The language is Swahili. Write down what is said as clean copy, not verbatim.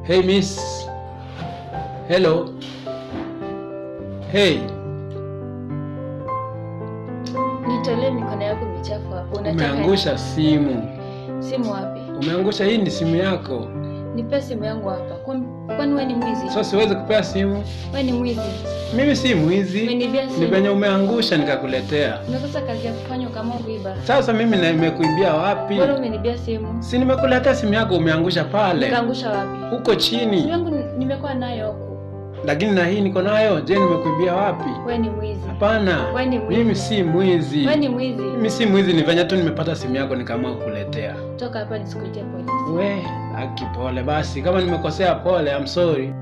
Hey miss. Hello. Hey. Nitolee mikono yako michafu hapo. Unataka Umeangusha simu. Simu wapi? Umeangusha, hii ni simu yako. Nipe simu yangu hapa. Kwani wewe ni mwizi? So siwezi kupea simu. Wewe ni mwizi. Mimi si mwizi. Umenibia Ni simu. venye umeangusha nikakuletea. Umekosa kazi ya kufanya kama kuiba. Sasa mimi nimekuibia wapi? Bora umenibia simu. Si nimekuletea simu yako, umeangusha pale. Nikaangusha wapi? Huko chini. Simu yangu nimekuwa nayo huku. Lakini na hii niko nayo. Je, nimekuibia wapi? Wewe ni mwizi. Hapana. Wewe ni mwizi. Mimi si mwizi. Wewe ni mwizi. Mimi si mwizi, ni venye tu nimepata simu yako nikaamua kukuletea. Toka hapa nisikuitie polisi. We, aki pole basi. Kama nimekosea pole, I'm sorry.